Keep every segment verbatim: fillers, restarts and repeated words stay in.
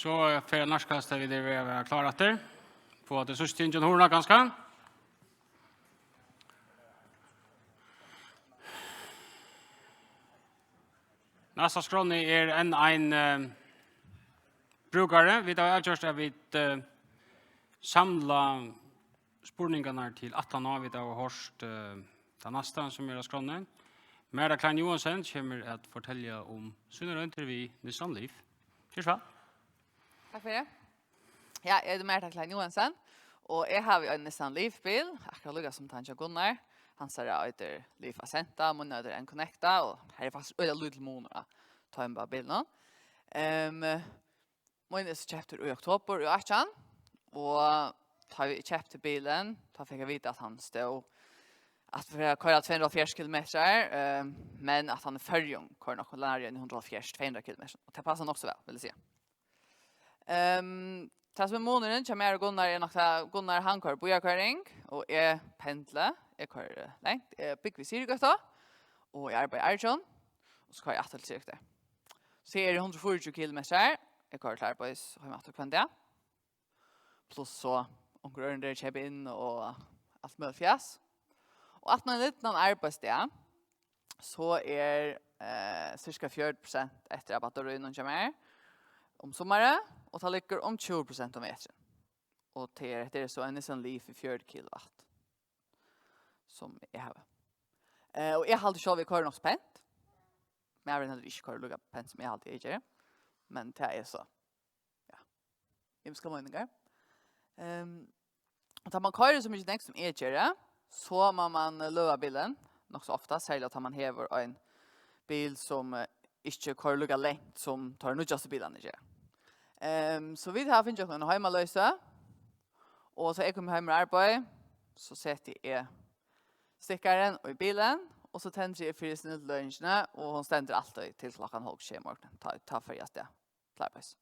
So fer at nærkast, at vit eru við at vera klár aftur. Fáa tey síðstu tingini hurðina, kanska. Næsta skránni er enn ein, eh, brúkari. Vit hava avgjørt, at vit, eh, samla spurningarnar til aftaná. Vit hava hoyrt, eh, tað næsta, sum er á skránni. Marita Klein Johansen kemur at fortelja um sínar royndir við Nissan Leaf. Ger so væl. Takk fyri. Ja, eg eiti Marita Klein Johansen, og eg havi ein Nissan Leaf-bil, akkurát líka sum tann hjá Gunnar. Hansara eitur Leaf Ascenta, mín eitur N-Connecta, og her er faktiskt øgiliga lítil munur á teimum báðum bilunum. Ehm, mín er so keyptur í oktobur í átjan, og tá eg keypti bilin, tá fekk eg at vita, at hann stóð at fyri at koyra tvey hundrað og hálvfjerðs kilometrar, ehm, men at hann í Føroyum koyrir nokk nærri enn hundrað og hálvfjerðs, tvey hundrað kilometrar. Og tað passar nokk so væl, vil eg siga. Ehm, tað sum er munurin hjá mær og Gunnar er nokk tað, Gunnar, hann koyrir býarkoyring, og eg pendli, eg koyri langt, eg búgvi í Syðrugøtu, og eg arbeiði í Argjum, og so koyri eg aftur til Syðrugøtu. So eg eri hundrað og fýraogtjúgu kilometrar, eg koyri til arbeiðis og heim aftur hvønn dag. Pluss so onkur ørindi eg keypi inn og alt møguligt fjas. Og aftan á ein lítlan arbeiðsdag, so er, eh, cirka fjøruti prosent eftir av batterínum hjá mær um summarið, og tað liggur um tjúgu prosent um veturin. Og tað er, hetta er so ein Nissan Leaf í fjøruti kilowatt, sum eg havi. Eh, og eg haldi sjálv, eg koyri nokk so pent. Maðurin heldur ikki koyrir líka pent sum eg haldi, eg geri. Men tað er so, ja, ymiskar meiningar. Ehm, og tá man koyrir so mikið langt sum eg geri, so má man, eh, løða bilin nokk so ofta, serliga tá man hevur ein bil sum, eh, ikki koyrir líka langt sum teir nýggjastu bilarnir gera. Ehm, so vit hava fingið okkum eina heimaløðslu, og tá eg komi heim úr arbeiði, so seti eg stikkaran í bilin, og so tendri eg fyri snildløðingini, og hon stendur altíð til klokkan hálv sjey um morgunin, tá, tá fari eg avstað til arbeiðis.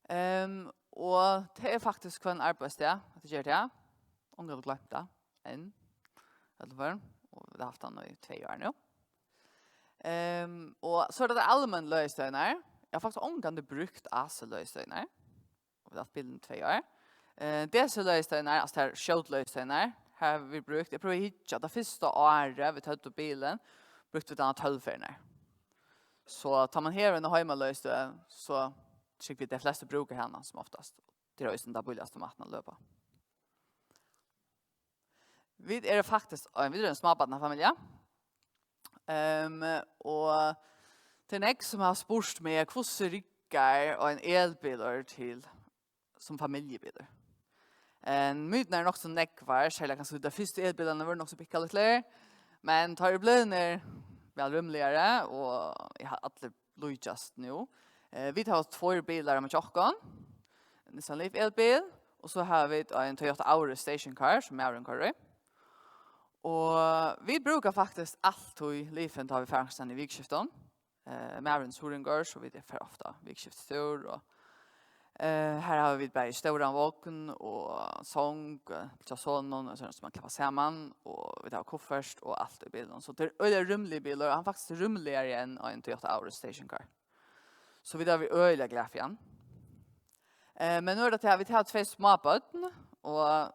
Ehm, og tað er faktiskt hvønn arbeiðsdag, at eg geri tað. Ongantíð gloymt tað enn. Ella før, og vit hava havt hann í tvey ár nú. Ehm, og so er tað almennu løðistøðirnar. Eg havi faktiskt ongantíð brúkt A C løðistøðirnar. Og vit hava havt bilin í tvey ár. Eh, D C løðistøðirnar, altso tær skjótløðistøðirnar, hava vit brúkt. Eg prøvi at hyggja, tað fyrsta árið vit høvdu bilin, brúktu vit hana tólv ferðirnar. So tá man hevur eina heimaløðistøð, so trúgvi eg, tey flestu brúka hana sum oftast. Tað er eisini tann bíligasta mátin at løða. Vit eru faktiskt ein, vit eru ein smábarnafamilja. Ehm, og tað er nógv sum hava spurt meg, hvussu riggar ein elbilur til sum familjubilur? Eh, myturnar eru nokk so nógvar, serliga kanska teir fyrstu elbilarnir vóru nokk so pinkulítlir, men teir eru blivnir væl rúmligari, og eg havi allar líkjast nú. Eh, vit hava tveir bilar heima hjá okkum. Nissan Leaf elbil, og so hava vit ein Toyota Auris stationcar, sum maðurin koyrir í. Og vit brúka faktiskt altíð Leafin, tá vit fara onkrastaðni í vikuskiftum. Eh, maðurin er suðuroyingur, so vit fara ofta vikuskiftistúr, og, eh, her hava vit bæði stóran vogn og song, eh, til sonin, og sovorðið sum man klappar saman, og vit hava kuffert og alt í bilinum. So tað er øgiliga rúmligur bilur, og hann er faktiskt rúmligari enn ein Toyota Auris stationcar. So vit eru øgiliga glað fyri hann. Eh, men nú er tað til, at vit hava tvey smábørn, og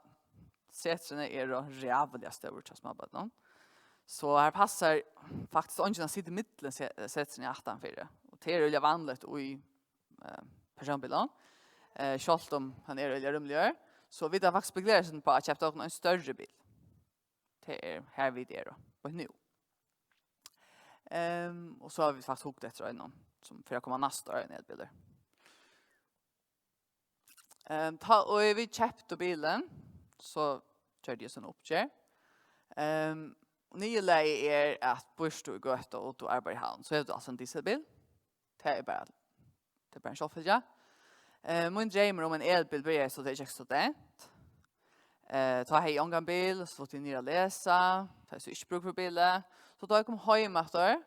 setrini eru ræðuliga stór hjá smábørnum. So her passar faktiskt eingin at sita ímillum se-, setrini aftanfyri. Og tað er øgiliga vanligt í, eh, persónbilum. Eh, sjálvt um hann er øgiliga rúmligur. So vit hava faktiskt spekulerað eitt sindur uppá at keypa okkum ein størri bil. Tað er har vit eru beint nú. Ehm, og so hava vit faktiskt hugt eftir einum, sum fer at koma næsta ár, ein elbilur. Ehm, tá, og vit keyptu bilin, so gjørdi eg so eina uppgerð. Ehm, niðurlagið er, at býrt tú í Gøtu og tú arbeiðir í Havn, so hevur tú altso ein dieselbil. Tað er bara, tað er bara ein sjálvfylgja. Eh, mín dreymur um ein elbil byrjaði so, tá eg gekk student. Eh, tá hevði eg ongan bil, so flutti eg niður at lesa, tá hevði eg so ikki brúk fyri bili. So tá eg kom heim aftur,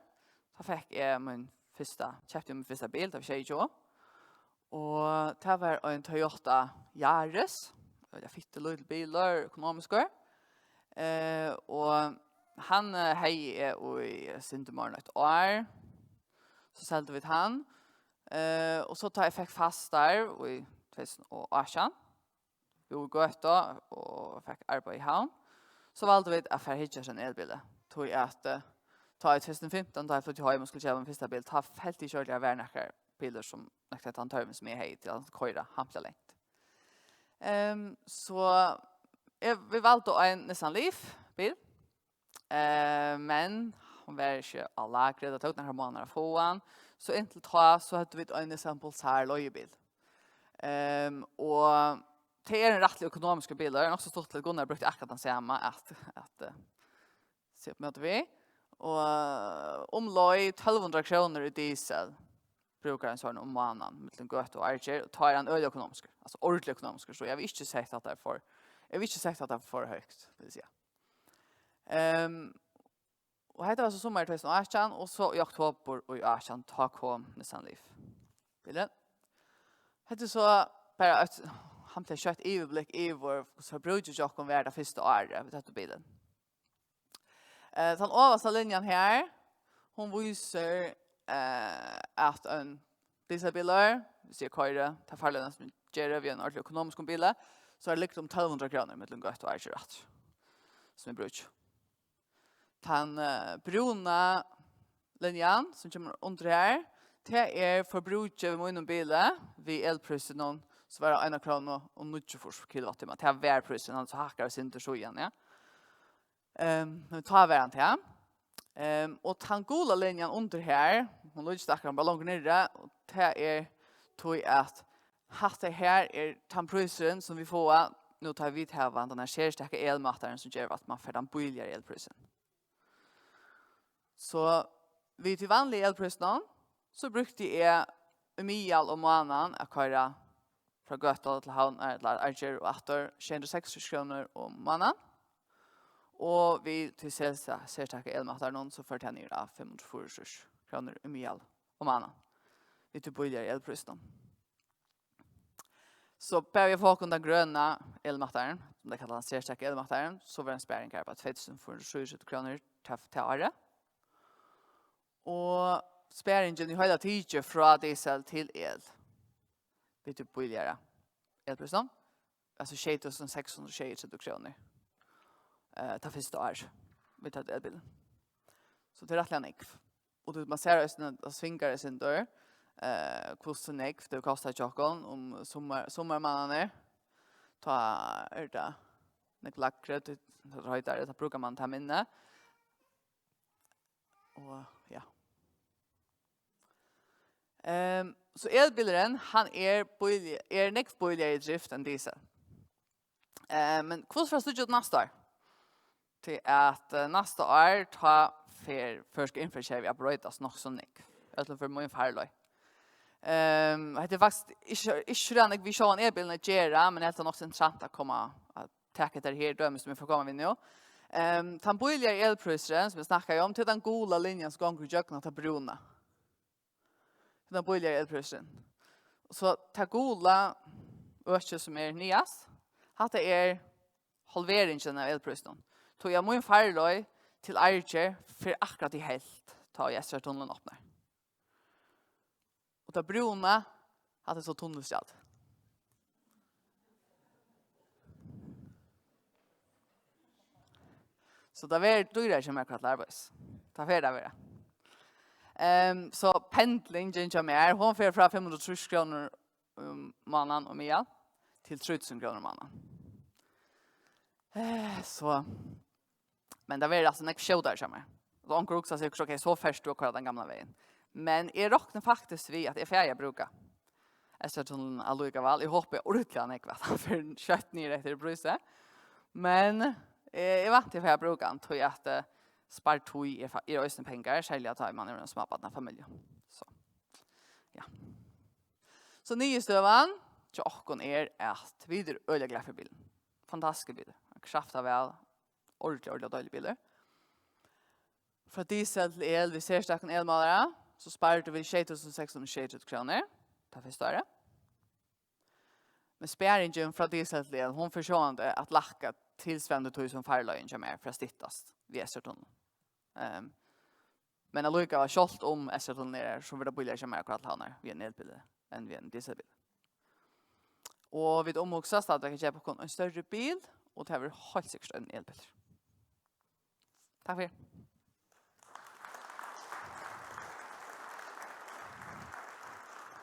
tá fekk eg mín fyrsta, keypti eg mín fyrsta bil, tá var eg sjeyogtjúgu. Og tað var ein Toyota Yaris, øgiliga fittur lítil bilur, økonomiskur. Eh, og hann, eh, hevði eg í, eh, sindur meira enn eitt ár. So seldu vit hann. Eh, og so tá eg fekk fast starv í tvey túsund og átjan, búði í Gøtu og fekk arbeiði í Havn, so valdu vit at fara at hyggja eftir einum elbili. Tí at, eh, tá í tvey túsund og fimtan, tá eg flutti heim og skuldi keypa mín fyrsta bil, tá helt eg ikki ordiliga, at var nakar bilur sum nøktaði tann tørvin, sum eg hevði til at koyra hampiliga langt. Ehm, so eg, vit valdu ein Nissan Leaf bil, eh, men hon var ikki á lagri, tað tók nakrar mánaðir at fáa hann. So inntil tá, so høvdu vit ein Nissan Pulsar leigubil. Ehm, og tað er ein rættiliga økonomiskur bilur, nokk so stuttligt, Gunnar brúkti akkurát tann sama at, at, eh, siga upp móti við. Og, eh, umleið tólv hundrað krónur í diesel brúkar ein sånn um mánaðin, millum Gøtu og Argir, og tá er hann øgiliga økonomiskur, altso ordiliga økonomiskur, so eg havi ikki sett hatta for, eg havi ikki sett hatta for høgt, vil eg siga. Ehm, og hetta var so summarið tvey túsund og átjan, og so í oktobur í átjan, tá kom Nissan Leaf. Bilurin. Hetta er so bara eitt hampiliga skjótt yvirblikk yvir, hvussu forbrúkið hjá okkum var tað fyrsta árið, vit høvdu bilin. Eh, tann ovasta linjan her, hon vísir, eh, at ein dieselbilur, hvis eg koyri ta farleiðina, sum eg geri við ein ordiliga økonomiskum bili, so er tað ligvið um tólv hundrað krónur millum Gøtu og Argir aftur, sum eg brúki. Tann, eh, brúna linjan, sum kemur undir her, tað er forbrúkið við mínum bili, við elprísinum, sum var á eina krónu og níggjuogfýrs kilowatttímar. Tað var prísurin, hann so hækkaði eitt sindur síðan, ja. Ehm, men tá var hann tað. Ehm, og tann gula linjan undir her, hon líkist akkurát bara longur niðri, og tað er tí at hatta her er tann prísurin, sum vit fáa, nú tá vit hava tann her serstaka elmátaran, sum ger at man fær tann bíligari elprísin. So við tí vanliga elprísinum, so brúkti eg í miðal um mánaðin at koyra frá Gøtu til Havnar ella Argir og aftur, sjey hundrað og seksogtrýss krónur um mánaðin. Og við tí sersta-, serstaka elmátaranum, so fer tað niður á fimm hundrað og fýraogtrýss krónur í miðal um mánaðin. Við tí bíligari elprísinum. So bara vit fáa okkum tann grøna elmátaran, sum tey kalla tann serstaka elmátaran, so verður ein sparing her á tvey túsund fýra hundrað og trýogtretivu krónur tað, tað árið. Og sparingin í heila tikið frá diesel til el, við tí bíligara elprísinum, altso sjey túsund seks hundrað og sjeyogtretivu krónur, eh, tað fyrsta ár vit høvdu elbilin. So tað er rættiliga nógv. Og tú, man sær eisini, at tað svingar eitt sindur, eh, hvussu nógv tað kostar hjá okkum um summar-, summarmánaðirnar. Tá er tað nógv lægri, tí tað er heitari, tá brúkar man tað minni. Og, ja. Ehm, so elbilurin, hann er bíli-, er nógv bíligari í drift enn diesel. Eh, men hvussu fer at síggja út næsta ár? Tí at, eh, næsta ár, tá fer føroyska infrakervið at broytast nokk so nógv. Í øllum førum mín farleið. Ehm, hetta er faktiskt ikki, ikki so nógv við sjálvan elbilin at gera, men hetta er nokk so interessant at koma at taka hetta her dømi, sum eg fari at koma við nú. Ehm, tann bíligari elprísurin, sum eg snakkaði um, tað er tann gula linjan, sum gongur ígjøgnum hatta brúna. Tann bíligari elprísurin. Og so tað gula økið, sum er niðast, hatta er halveringin av elprísinum. Tí at mín farleið til Argir fer akkurát í helvt, tá ið Eysturoyartunnilin opnar. Og tað brúna, hatta er so tunnilsgjald. So tað verður dýrari hjá mær at koyra til arbeiðis. Tað fer tað at vera. Ehm, so pendlingin hjá mær, hon fer frá fimm hundrað og trýss krónur um mánaðin um miðal til trý túsund krónur um mánaðin. Eh, so, men tað verður altso nógv skjótari hjá mær. Og onkur hugsar sikkurt, ok, so fert tú at koyra tann gamla vegin. Men eg rokni faktiskt við, at eg fari at brúka Eysturoyartunnilin allíkavæl. Eg hopi ordiliga nógv, at hann fer skjótt niður eftir í prísi. Men, eh, eg vænti, eg fari at brúka hann, tí at, eh, spard tíð er fa-, er eisini pengar, serliga tá man er ein smábarnafamilja. So, ja. So niðurstøðan hjá okkum er, at vit eru øgiliga glað fyri bilin. Fantastiskur bilur. Hann kraftar væl. Ordiliga, ordiliga deiligur bilur. Frá diesel til el við serstakum elmálara, so sparir tú við sjey túsund seks hundrað og sjeyogtretivu krónur tað fyrsta árið. Men sparingin frá diesel til el, hon fer sjálvandi at lækka tilsvarandi tí sum farleiðin hjá mær fer at styttast við Eysturoyartunnilin. Ehm, Men allíkavæl, sjálvt um S R-tunnilin er har, so verður tað bíligari hjá mær at koyra til Havnar við einum elbili enn við einum dieselbili. Og vit umhugsa stadigvæk at keypa okkum ein størri bil, og tað verður heilt sikkurt ein elbilur. Takk fyri.